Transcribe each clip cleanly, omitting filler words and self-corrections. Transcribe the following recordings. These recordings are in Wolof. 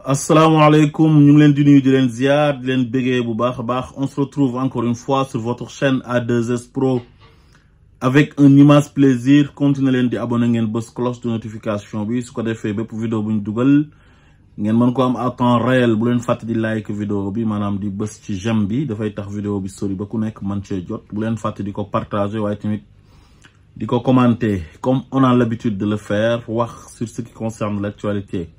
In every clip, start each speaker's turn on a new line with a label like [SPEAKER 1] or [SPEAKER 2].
[SPEAKER 1] Assalamualaikum, ñu ngi leen di nuyu di leen ziar di leen bëggee bu baax a baax. On se retrouve encore une fois sur votre chaîne A2S Pro avec un immense plaisir. Continuez leen di abonné ngeen bës cloche de notification bi su ko defee bépp vidéo bu ñu dugal ngeen mën ko am à temps réel. Bu leen fàtte di like vidéo bi maanaam di bës ci j'aime bi dafay tax vidéo bi sori ba ku nekk mën cee jot. Bu leen fàtte di ko partager waaye tamit di ko commenter comme on a l'habitude de le faire, wax sur ce qui concerne l'actualité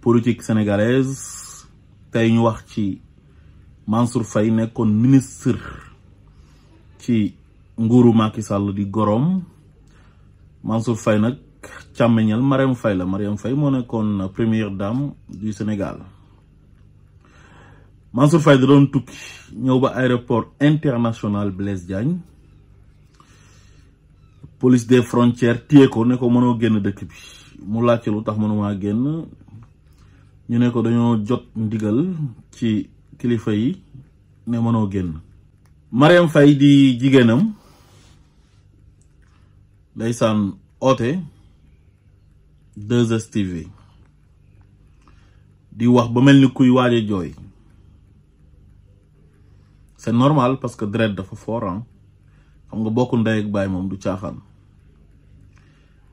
[SPEAKER 1] politique sénégalaise. Tay ñu wax ci Mansour Faye nekkoon ministre ci nguuru Macky Sall di gorom. Mansour Faye nag càmmeñal Marième Faye la. Marième Faye moo nekkoon première dame du Sénégal. Mansour Faye da doon tukki ñëw ba aéroport international Blaise Diagne. Police des frontières téye ko ne ko mënoo génn dëkk bi. Mu laajte lu tax mënumaa génn. ñu ne ko dañoo jot ndigal ci kilifa yi ne mënoo génn. Marième Faye di jigéenam ndeysaan oote 2STV di wax ba mel ni kuy waaje jooy. C'est normal parce que deret dafa fort. Xam nga bokku ndey ak baay moom du caaxaan.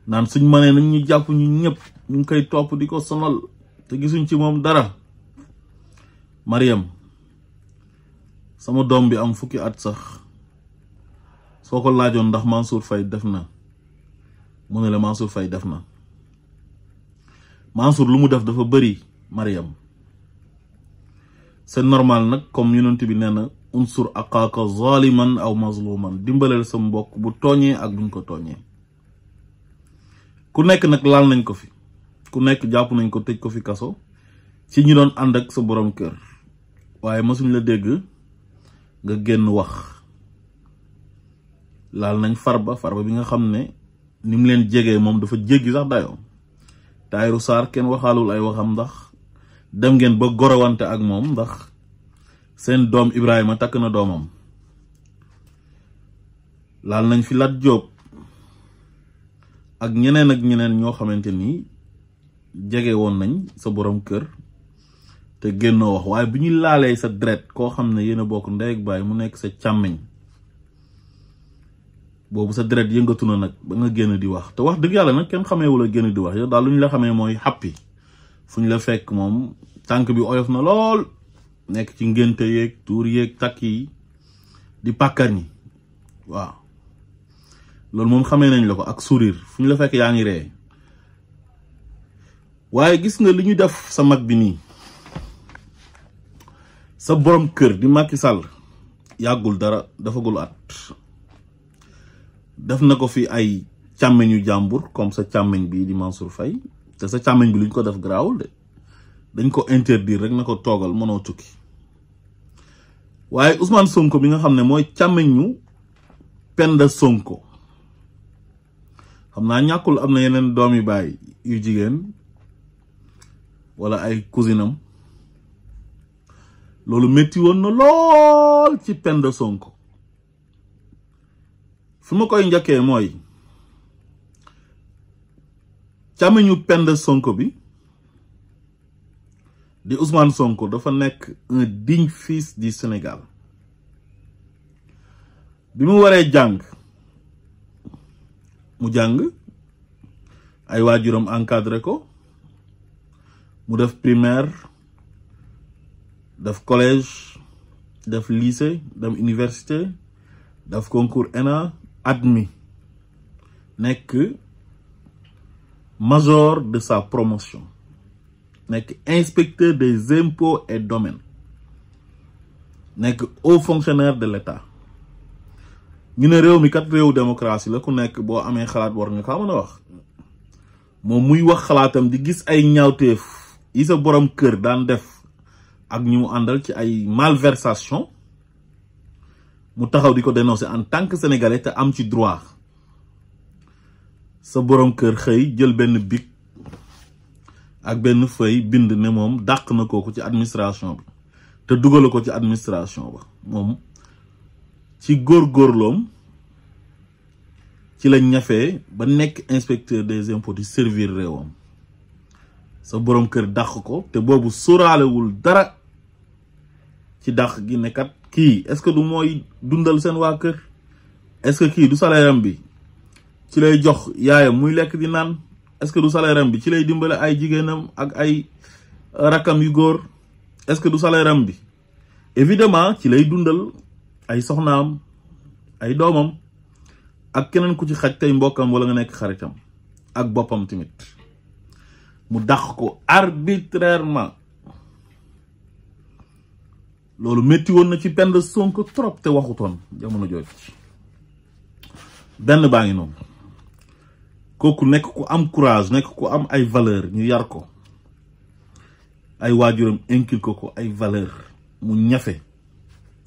[SPEAKER 1] Naan suñ mënee nañ ñu jàpp ñu ñëpp ñu ngi koy topp di ko sonal te gisuñ ci moom dara. Mariam sama doom bi am fukki at sax soo ko laajoon ndax Mansour Faye def na mu ne la Mansour Faye def na. Mansour lu mu def dafa bëri Mariam. C'est normal nag comme yonent bi nee na unsur aqaaka zaliman aw mazluman, dimbalal sa mbokk bu tooñee ak buñ ko tooñee. Ku nekk nag laal nañ ko fi. Ku nekk jàpp nañ ko tëj ko fi kaso ci ñu doon ànd ak sa borom kër waaye mësuñ la dégg nga génn wax. Laal nañ farba bi nga xam ne ni mu leen jegee moom dafa jéggi sax dayoo. Tahirou Sarr kenn waxaalul ay waxam ndax dem ngeen ba gorowante ak moom ndax seen doom Ibrahima takk na doomam. Laal nañ fi Lat Diop ak ñeneen ñoo xamante ni jege woon nañ sa borom kër te génnoo wax waaye bi ñu laalee sa dret koo xam ne yéen a bokk ndey ak baay mu nekk sa càmmeñ boobu sa dret yëngatu na nag ba nga génn di wax. Te wax dëgg yàlla nag kenn xameewu la génn di wax yow daal lu ñu la xamee mooy xàppi fu ñu la fekk moom tànk bi oyof na lool nekk ci ngénte yeeg tuur yeeg takk yi di pàkkar ñi waaw loolu moom xamee nañ la ko ak sourire fu ñu la fekk yaa ngi ree. waaye gis nga li ñu def sa mag bi nii sa borom kër di Macky Sall yàggul dara dafagul at def na ko fi ay càmmeñu jàmbur comme sa càmmeñ bi di Mansour Faye te sa càmmeñ bi lu ñu ko def garaawul de dañ ko interdire rek na ko toogal mënoo tukki. waaye Ousmane Sonko bi nga xam ne mooy càmmeñu Penda Sonko xam naa ñàkkul am na yeneen doomi baay yu jigéen wala ay cousinam loolu metti woon na lool ci Penda Sonko. fi ma koy njëkkee mooy càmmeñu Penda Sonko bi di Ousmane Sonko dafa nekk un digne fils du Sénégal. bi mu waree jàng mu jàng ay waajuram encadré ko mu def primaire def collège def lycée dem université def concours ENA admis nekk major de sa promotion nekk inspecteur des impôts et domaines nekk haut fonctionnaire de l'État. ñu ne réew mi kat réewu démocratie la ku nekk boo amee xalaat war nga kaa mën a wax. moom muy wax xalaatam di gis ay ñaawteef yi sa borom kër daan def ak ñu mu àndal ci ay malversation mu taxaw di ko dénoncer en tant que sénégalais te am ci droit. sa borom kër xëy jël benn bic ak benn feuille bind ne moom dàq na kooku ci administration bi te dugal ko ci administration ba. moom ci góorgóorloom ci la ñafee ba nekk inspecteur des impôts di servir réewam. sa borom kër dàq ko te boobu sóoraalewul dara ci dàq gi ne kat kii est-ce que du mooy dundal seen waa kër est-ce que kii du salaire am bi ci lay jox yaayam muy lekk di naan est-ce que du salaire am bi ci lay dimbale ay jigéenam ak ay rakam yu góor est-ce que du salaire am bi évidemment ci lay dundal ay soxnaam ay doomam ak keneen ku ci xaj tey mbokkam wala nga nekk xaritam ak boppam tamit mu dàq ko arbitrairement loolu métti woon na ci Penda Sonko trop te waxutoon jamono jooju benn baa ngi noonu kooku nekk ku am courage nekk ku am ay valeur ñu yar ko ay waajuram inculqué ko ay valeur mu ñafe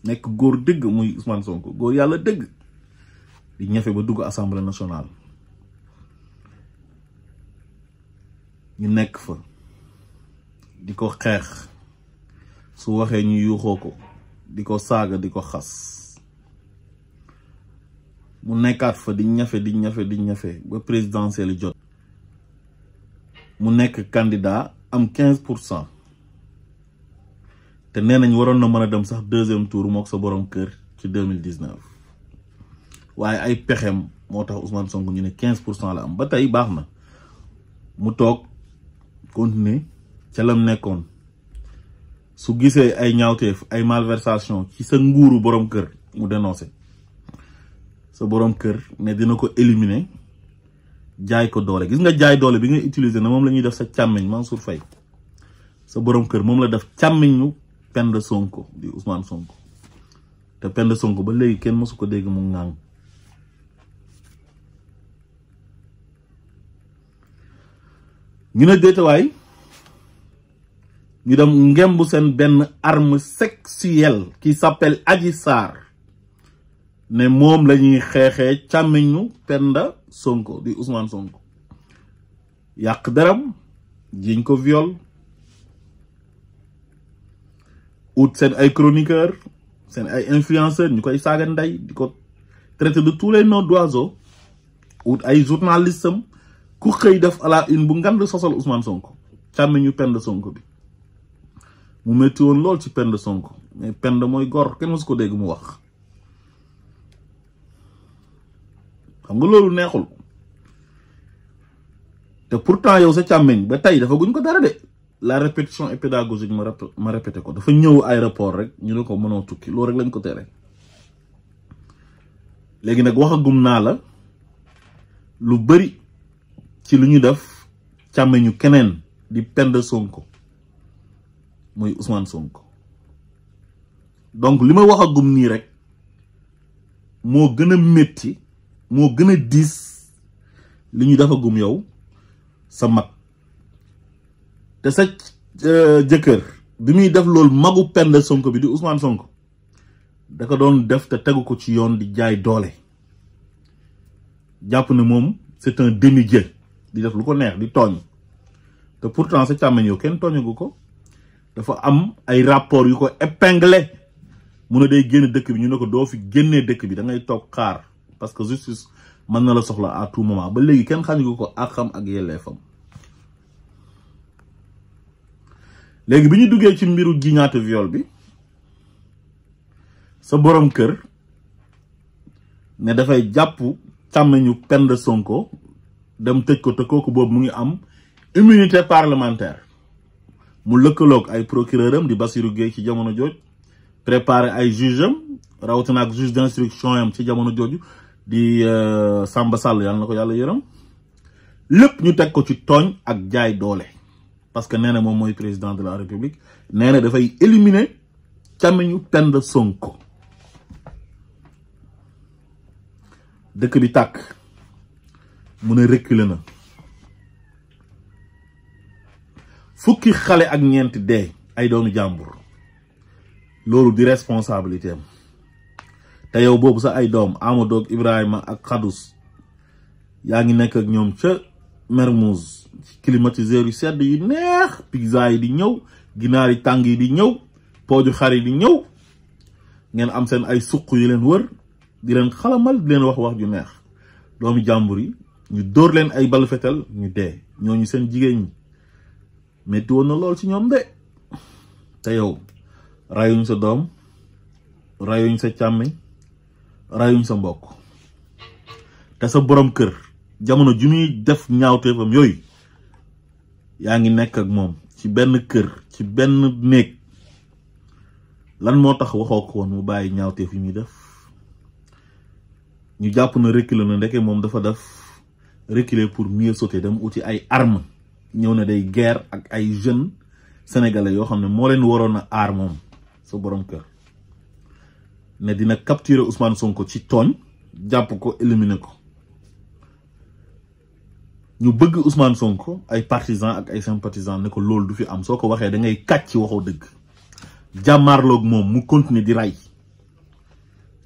[SPEAKER 1] nekk góor dëgg muy Ousmane Sonko góor yàlla dëgg di ñafe ba dugg assemblée nationale ñu nekk fa di ko xeex su waxee ñu yuuxoo ko di ko saaga di ko xas mu nekkaat fa di ñafe ba présidentielle jot mu nekk candidat am 15% te nee nañ waroon na mën a dem sax deuxième tour mook sa borom kër ci 2019 waaye ay pexem moo tax Ousmane Sonko ñu ne 15% la am ba tey baax na mu toog continuer ca lam nekkoon su gisee ay ñaawteef ay malversation ci sa nguuru borom kër mu dénoncé sa borom kër ne dina ko éliminer jaay ko doole gis nga jaay doole bi nga utiliser na moom la ñuy def sa càmmiñ Mansour Faye sa borom kër moom la def càmmiñu Penda Sonko di Ousmane Sonko te Penda Sonko ba léegi kenn mësu ko dégg mu ŋàng ñu ne déetawaay ñu dem ngemb seen benn arme sexuelle qui s'appelle Adji Sarr ne moom la ñuy xeexee càmmiñu Penda Sonko di Ousmane Sonko yàq deram jiñ ko viol ut seen ay chroniqueur seen ay influenceur ñu koy saaga ndey di ko traité de tous les noms d'oiseaux ut ay journaliste am ku xëy def à la une bu ngand sosal Ousmane Sonko càmmiñu Penda Sonko bi mu metti woon lool ci Penda Sonko mais Penda mooy gor kenn mësu ko dégg mu wax xam nga loolu neexul te pourtant yow sa càmmiñ ba tey dafa guñ ko dara de la répétition est pédagogique ma répété ko dafa ñëw aéroport rek ñu ne ko mënoo tukki loolu rek lañ ko tere léegi nag waxagum naa la lu bari ci lu ñu def càmmiñu keneen di Penda Sonko muy Ousmane Sonko donc li ma waxagum nii rek moo gën a métti moo gën a diis li ñu defagum yow sa mag te sa jëkkër bi muy def loolu magu Penda Sonko bi di Ousmane Sonko da ko doon def te tegu ko ci yoon di jaay doole jàpp ne moom c'est un demi-dieu di def lu ko neex di tooñ te pourtant sa càmmeñ yow kenn tooñagu ko dafa am ay rapport yu ko épinglé mu ne day génn dëkk bi ñu ne ko doo fi génnee dëkk bi da ngay toog xaar parce que justice mën na la soxla à tout moment ba léegi kenn xañu ko ak xam ak yelleefam léegi bi ñu duggee ci mbiru jiñaate viol bi sa borom kër ne dafay jàpp càmmeñu Penda Sonko dem tëj ko te kooku boobu mu ngi am immunité parlementaire mu lëkkaloog ay procureur am di Bassirou Gueye ci jamono jooj préparé ay juge am rawatina ak juge d'instruction am ci jamono jooju di Samba Sall yàlla na ko yàlla yërëm lépp ñu teg ko ci tooñ ak jaay doole parce que nee na moom mooy président de la république nee na dafay éliminer càmmiñu Penda Sonko dëkk bi tàkk mu ne reculer na fukki xale ak ñeent dee ay doomu jàmbur loolu di responsabilité am te yow boobu sax ay doom Amadou ak Ibrahima ak Khadous yaa ngi nekk ak ñoom ca Mermoz climatiseur yu sedd yu neex pizza yi di ñëw ginaar yi tàng yi di ñëw pooju xar yi di ñëw ngeen am seen ay suq yu leen wër di leen xalamal di leen wax ju neex doomu jàmbur yi ñu dóor leen ay balu fetal ñu dee ñooñu seen jigéen ñi metti woon na lool ci ñoom de te yow rayuñ sa doom rayuñ sa càmmiñ rayuñ sa mbokk te sa borom kër jamono ju muy def ñaawteefam yooyu yaa ngi nekk ak moom ci benn kër ci benn néeg lan moo tax waxoo ko woon mu bàyyi ñaawteef yi muy def ñu jàpp na reculer na ndeke moom dafa def reculer pour mieux sauter dem uti ay armes ñëw na day guerre ak ay jeunes sénégalais yoo xam ne moo leen waroon a aar moom sa borom kër ne dina capturer Ousmane Sonko ci tooñ jàpp ko éliminer ko ñu bëgg Ousmane Sonko ay partisans ak ay sympathisants ne ko loolu du fi am soo ko waxee da ngay kàcc waxoo dëgg jàmmaarloog moom mu continuer di rey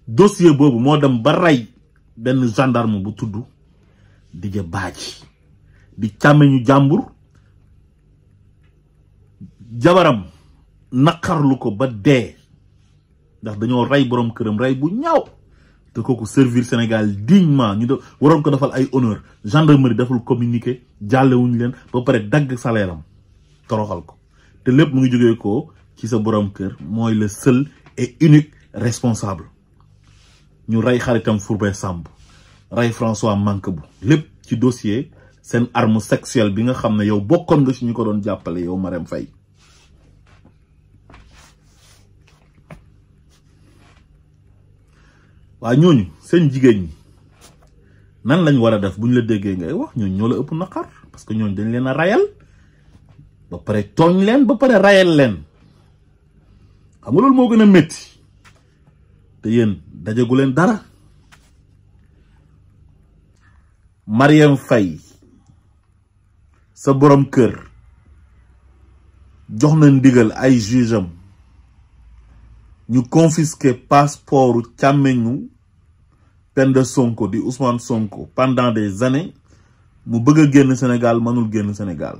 [SPEAKER 1] dossier boobu moo dem ba rey benn gendarme bu tudd Didier Badji di càmmeñu jàmbur jabaram naqarlu ko ba dee ndax dañoo rey borom këram rey bu ñaaw te kooku servir Sénégal dignement ñu waroon ko defal ay honneur gendarmerie deful communiqué jàllewuñu leen ba pare dagg salaire am toroxal ko te lépp mu ngi jógee ko ci sa borom kër mooy le seul et unique responsable ñu rey xaritam Fulbert Sambou rey François Mancabou lépp ci dossier seen arme sexuelle bi nga xam ne yow bokkoon nga ci ñu ko doon jàppale yow Marème Faye waa ñooñu seen jigéen ñi nan lañ war a def bu ñu la déggee ngay wax ñooñu ñoo la ëpp naqar parce que ñooñu dañ leen a rayal ba pare tooñ leen ba pare rayal leen xam nga loolu moo gën a métti te yéen dajagu leen dara Marème Faye sa borom kër jox na ndigal ay juge am ñu confisquer passeport càmmeñu Penda Sonko di Ousmane Sonko pendant des années mu bëgg a génn Sénégal mënul génn Sénégal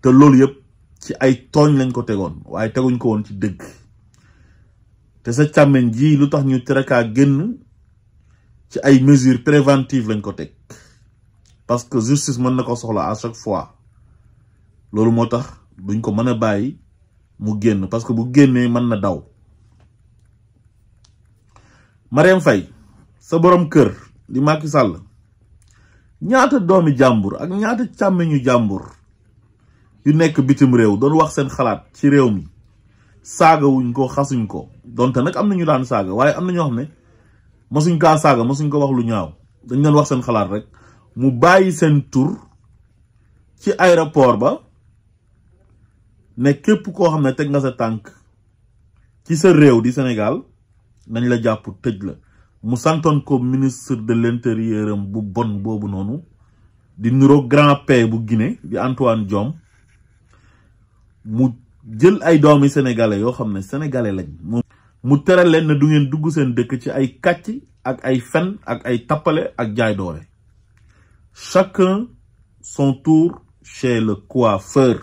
[SPEAKER 1] te loolu yëpp ci ay tooñ lañ ko tegoon waaye teguñ ko woon ci dëgg te sa càmmeñ ji lu tax ñu tere kaa génn ci ay mesures préventives lañ ko teg parce que justice mën na ko soxla à chaque fois loolu moo tax duñ ko mën a bàyyi mu génn parce que bu génnee mën na daw Marème Faye sa borom kër di Macky Sall ñaata doomi jàmbur ak ñaata càmmeñu jàmbur yu nekk bitim réew doon wax seen xalaat ci réew mi saagawuñ ko xasuñ ko donte nag am na ñu daan saaga waaye am na ñoo xam ne mosuñ kaa saaga mosuñ ko wax lu ñaaw dañ doon wax seen xalaat rek mu bàyyi seen tur ci aéroport ba ne képp koo xam ne teg nga sa tànk ci sa réew di Sénégal nañ la jàpp tëj la mu santoon ko ministre de l'intérieur am bu bon boobu noonu di nuro grand P bu Guinée di Antoine Diome mu jël ay doomi sénégalais yoo xam ne sénégalais lañ mu tere leen ne du ngeen dugg seen dëkk ci ay kàcc ak ay fen ak ay tappale ak jaay doole chacun son tour chez le coiffeur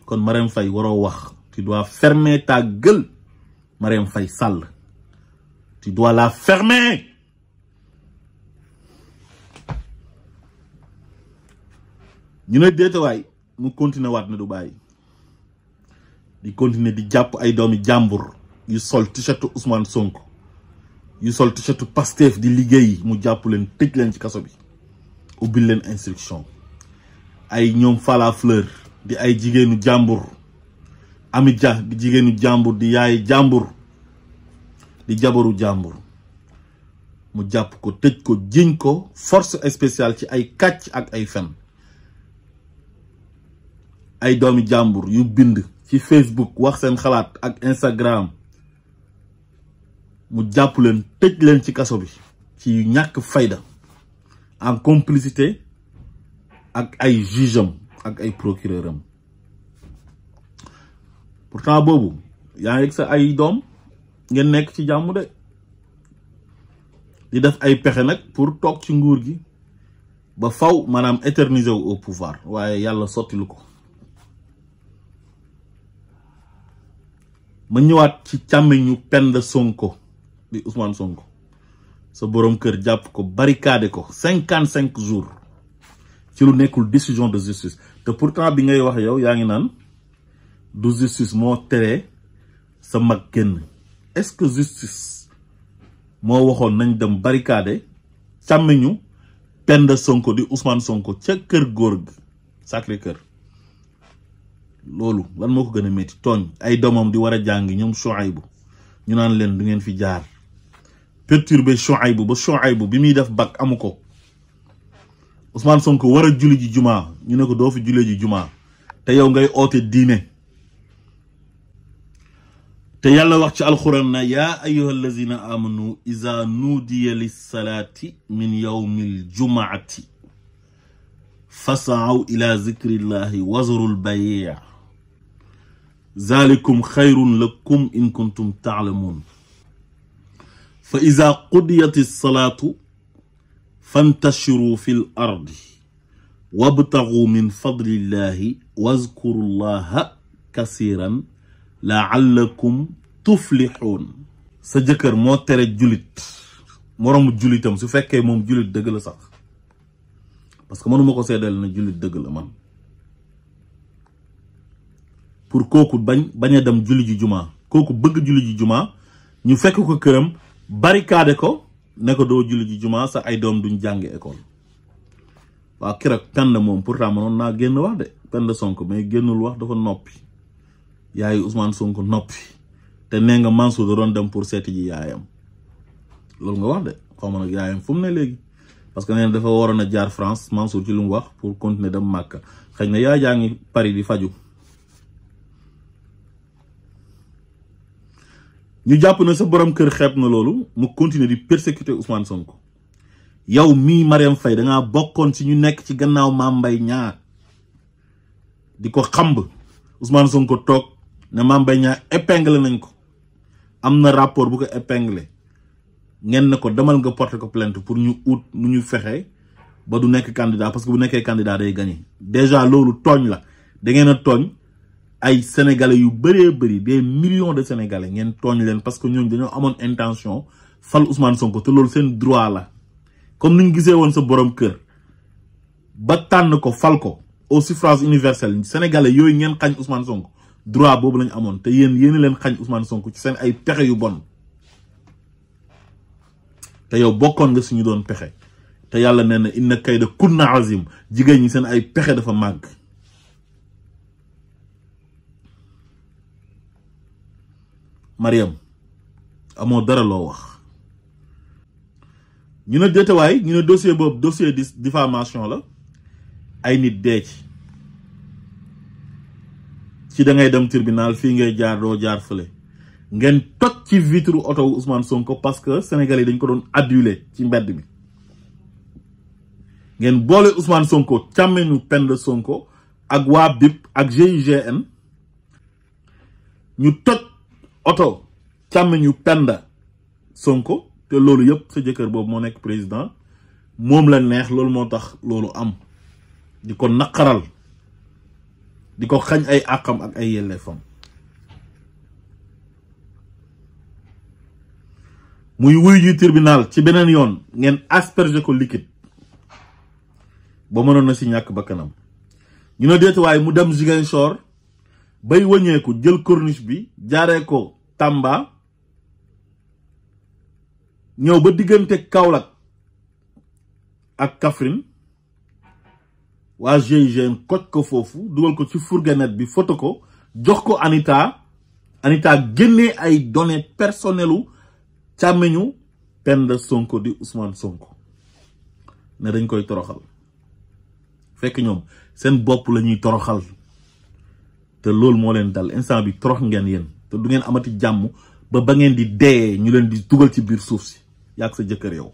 [SPEAKER 1] kon Marème Faye waroo wax tu dois fermer ta gueule Marème Faye Sall tu dois la fermer ñu ne déetawaay mu continuer waat ne du bàyyi di continuer di jàpp ay doomi jàmbur yu sol t-shirt Ousmane Sonko yu sol t-shirt Pastef di liggéey mu jàpp leen tëj leen ci kaso bi ubbil leen instruction ay ñoom Fala Fleur di ay jigéenu jàmbur Ami Dia di jigéenu jàmbur di yaay jàmbur di jabaru jàmbur mu jàpp ko tëj ko jiñ ko force spéciale ci ay kàcc ak ay fen ay doomi jàmbur yu bind ci Facebook wax seen xalaat ak Instagram mu jàpp leen tëj leen ci kaso bi ci ñàkk fayda en complicité ak ay juge am ak ay procureur am pourtant boobu yaa ngi sa ay doom ngeen nekk ci jàmm de di def ay pexe nag pour toog ci nguur gi ba faw maanaam éterniser wu au pouvoir waaye yàlla sottilu ko ma ñëwaat ci càmmiñu Penda Sonko di Ousmane Sonko sa borom kër jàpp ko barricade ko 55 jours ci lu nekkul décision de justice te te pourtant bi ngay wax yow yaa ngi naan du justice moo tere sa mag génn. Est-ce que justice moo waxoon nañ dem barricade càmmiñu Penda Sonko di Ousmane Sonko ca kër góor gi Sacré-Cœur? loolu lan moo ko gën a métti tooñ ay doomam di war a jàngi ñoom Chouaïbou ñu naan leen du ngeen fi jaar, perturbé Chouaïbou ba Chouaïbou bi muy def bac amu ko. Ousmane Sonko war a julli ji jumaa ñu ne ko doo fi julli ji jumaa te yow ngay oote diine. te yàlla wax ci alxuraan na yaa ayyuha allazina amanu iza nudiya lissalaati min yawmil jumaati fasaaw ila zikrillahi wazarul bay' zalikum xayrun lakum in kuntum taalamuun fa iza qudiyati salaatu fantashiru fil ardi wabtagu min fadlillahi wazkurullaha kasiran la'allakum tuflihun. sa jëkkër moo tere julit moromu julitam su fekkee moom julit dëgg la sax, parce que mënuma ko seedal na julit dëgg la man, pour kooku bañ a dem julli ji jumaa, kooku bëgg julli ji jumaa ñu fekk ko këram barricade ko ne ko doo julli ji jumaa sa ay doom duñ jàngi école. waaw keroog Penda moom pourtant mënoon naa génn wax de, Penda Sonko, mais génnul wax, dafa noppi. yaayu Ousmane Sonko noppi te nee nga Mansour da doon dem pour seeti ji yaayam, loolu nga wax de, xaw ma nag yaayam fu mu ne léegi, parce que nee na dafa waroon a jaar France, Mansour ci lu mu wax pour continuer dem Màkka, xëy na yaay jaa ngi Paris di faju. ñu jàpp na sa borom kër xeeb na loolu mu continuer di persécuter Ousmane Sonko. yow mii Marième Faye dangaa bokkoon ci ñu nekk ci gannaaw Mame Mbaye Niang di ko xamb. Ousmane Sonko toog ne Mame Mbaye Niang épinglé nañ ko, am na rapport bu ko épinglé, ngeen ne ko demal nga porter ko plainte pour ñu ut nu ñu fexe ba du nekk candidat, parce que bu nekkee candidat day gagné. déjà loolu tooñ la, da ngeen a tooñ ay sénégalais yu bëree bëri, des millions de sénégalais ngeen tooñ leen, parce que ñooñu dañoo amoon intention fal Ousmane Sonko te loolu seen droit la. comme ni ñu gisee woon sa borom kër ba tànn ko fal ko au suffrage universel, sénégalais yooyu ngeen xañ Ousmane Sonko droit boobu lañ amoon, te yéen leen xañ Ousmane Sonko ci seen ay pexe yu bon. te yow bokkoon nga suñu doon pexe, te yàlla nee na inna kayda kunna azim, jigéen ñi seen ay pexe dafa màgg. Mariam amoo dara loo wax. ñu ne déetawaay, ñu ne dossier boobu dossier diffamation la, ay nit dee ci da ngay dem tribunal, fii ngay jaar doo jaar fële, ngeen toj ci vitre oto Ousmane Sonko parce que Sénégalais dañ ko doon aduler ci mbedd bi. ngeen boole Ousmane Sonko càmmeñu Penda Sonko ak waa BIP ak GIGN, ñu toj oto càmmeñu Penda Sonko, te loolu yëpp sa jëkkër boobu moo nekk président, moom la neex, loolu moo tax loolu am, di ko naqaral, di ko xañ ay àqam ak ay yelleefam. muy wuy ji tribunal ci beneen yoon, ngeen asperger ko liquide ba mënoon na si ñàkk bakkanam. ñu ne déet waaye mu dem Ziguinchor bay wëñeeku jël corniche bi jaaree ko Tamba, ñëw ba diggante Kaolack ak Kaffrine, waa GIGN koj ko foofu, dugal ko ci fourgonnette bi, photo ko, jox ko Anita génnee ay données personnelles càmmeñu Penda Sonko di Ousmane Sonko, ne dañ koy toroxal, fekk ñoom seen bopp la ñuy toroxal, te loolu moo leen dal instant bi. torox ngeen yéen, te du ngeen amati jàmm ba ngeen di dee ñu leen di dugal ci biir suuf si, yaag sa jëkkër yow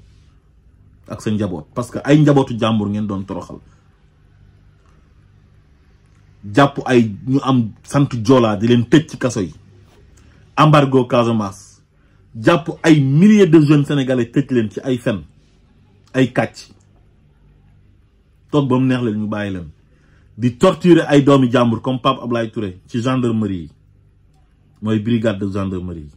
[SPEAKER 1] ak sa njaboot, parce que ay njabootu jàmbur ngeen doon toroxal. jàpp ay ñu am sant Joola di leen tëj ci kaso yi, embargo Casamance, jàpp ay milliers de jeunes sénégalais tëj leen ci ay fen, ay kàcc, toog ba mu neex leen ñu bàyyi leen, di torturer ay doomi jàmbur comme Pape Ablaye Touré ci gendarmerie yi, mooy brigade de gendarmerie yi.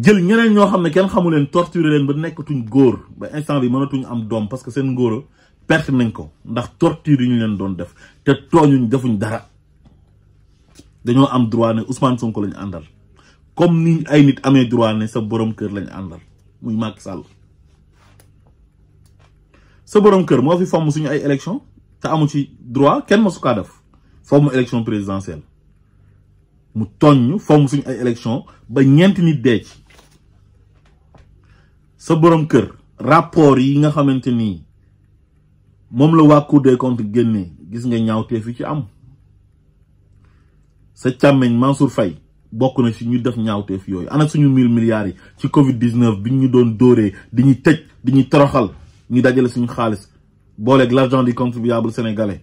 [SPEAKER 1] jël ñeneen ñoo xam ne kenn xamu leen, torturer leen ba nekkatuñ góor, ba instant bi mënatuñ am doom parce que seen ngóora perte nañ ko ndax torture yi ñu leen doon def te tooñuñ defuñ dara dañoo am droit ne Ousmane Sonko lañ àndal comme ni ay nit amee droit ne sa borom kër lañ àndal muy Macky Sall sa borom kër moo fi fomm suñu ay élection te amu ci droit kenn ma su kaa def fomm élection présidentielle mu tooñ fomm suñu ay élection ba ñeenti nit dee ci sa borom kër rapport yi nga xamante ni moom la waa Cour des comptes génnee gis nga ñaawtee fi ci am sa càmmeñ Mansour Faye bokk na ci ñu def ñaawteef yooyu ana suñu 1000 milliards yi ci Covid 19 bi ñu doon dóoree di ñu tëj di ñu toroxal ñu dajale suñu xaalis booleeg l'argent du contribuable sénégalais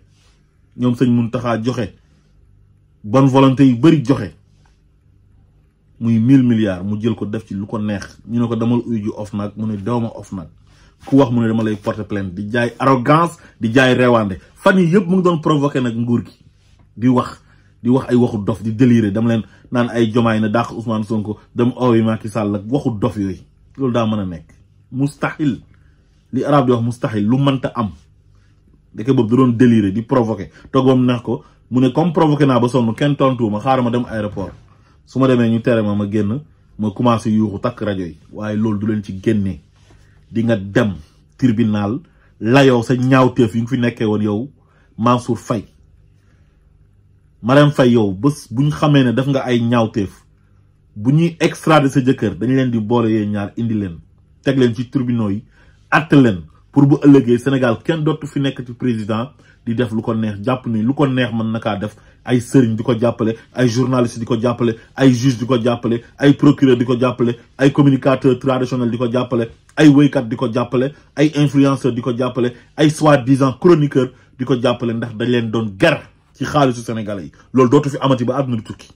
[SPEAKER 1] ñoom sëñ Mountakha joxe bonne volonté yu bëri joxe muy 1000 milliards mu jël ko def ci lu ko neex ñu ne ko demal uyu ji OFNAC mu ne dewma OFNAC ku wax mu ne dama lay porter plainte di jaay arrogance di jaay rewaande fan yi yëpp mu ngi doon provoqué nag nguur gi di wax ay waxu dof di délirer dama leen naan ay jomaay na dàq Ousmane Sonko dem oowi Macky Sall ak waxu dof yooyu loolu daa mën a nekk mustahil li arab di wax mustahil lu mënta am deke boobu da doon délirer di provoqué toogoom neex ko mu ne comme provoqué naa ba sonn kenn tontuwuma xaaral ma dem aéroport su ma demee ñu tere ma génn ma commencé yuuxu takk rajo yi waaye loolu du leen ci génnee di nga dem tribunal layoo sa ñaawteef yi nga fi nekkee woon yow Mansour Faye Marème Faye yow bés bu ñu xamee ne def nga ay ñaawteef bu ñuy extrader sa jëkkër dañ leen di boole yee ñaar indi leen teg leen ci tribunaux yi atte leen pour bu ëllëgee Sénégal kenn dootu fi nekk ci président di def lu ko neex jàpp ni lu ko neex mën na kaa def ay sëriñ di ko jàppale ay journaliste di ko jàppale ay juge di ko jàppale ay procureur di ko jàppale ay communicateur traditionnel di ko jàppale ay woykat di ko jàppale ay influenceur di ko jàppale ay soi-disant chroniqueur di ko jàppale ndax dañ leen doon ger ci xaalisu sénégalais yi loolu dootu fi amati ba àdduna di tukki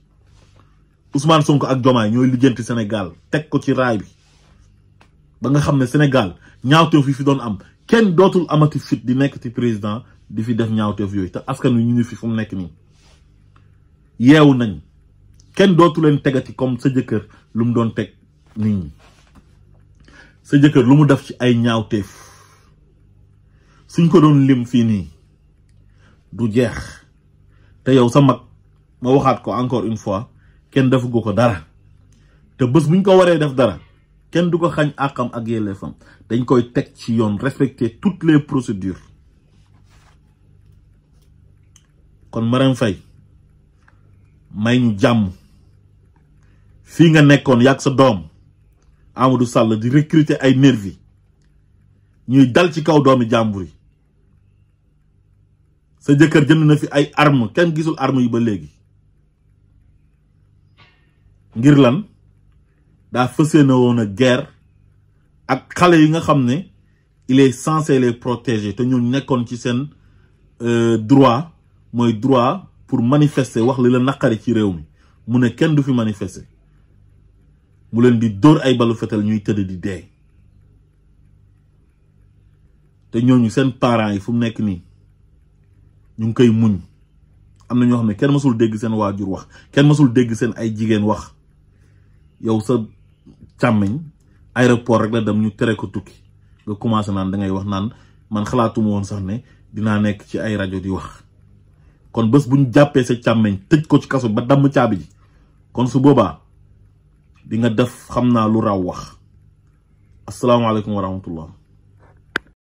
[SPEAKER 1] Ousmane Sonko ak Diomaye ñooy lijjanti Sénégal teg ko ci raay bi ba nga xam ne Sénégal ñaawteef yi fi doon am kenn dootul amati fit di nekk ci président di fi def ñaawteef yooyu te askan wi ñu ngi fi fu mu nekk nii yeewu nañ kenn dootu leen tegati comme sa jëkkër lu mu doon teg nit ñi sa jëkkër lu mu def ci ay ñaawteef suñ ko doon lim fii nii du jeex te yow sa mag ma waxaat ko encore une fois kenn defu ko dara te bés buñ ko waree def dara kenn du ko xañ àqam ak yelleefam dañ koy teg ci yoon respecter toutes les procédures kon Marème Faye may ñu jàmm fii nga nekkoon yàgg sa doom Amadou Sall di recruter ay nervi ñuy dal ci kaw doomi jàmbur yi sa jëkkër jënd na fi ay arme kenn gisul arme yi ba léegi ngir lan daa fësee na woon a guerre ak xale yi nga xam ne il est censé les protéger te ñu nekkoon ci seen droit mooy droit pour manifester wax li la naqari ci réew mi mu ne kenn du fi manifester mu leen di dóor ay balu fetal ñuy tëdd di dee te ñooñu seen parents yi fu mu nekk nii ñu ngi koy muñ am na ñoo xam ne kenn mësul dégg seen waajur wax kenn mësul dégg seen ay jigéen wax yow sa càmmiñ aéroport rek la dem ñu tere ko tukki nga commencé naan da ngay wax naan man xalaatuma woon sax ne dinaa nekk ci ay rajo di wax kon bés bu ñu jàppee sa càmmiñ tëj ko ci kaso ba damm caabi ji kon su boobaa di nga def xam naa lu raw wax asalaamaaleykum wa rahmatullah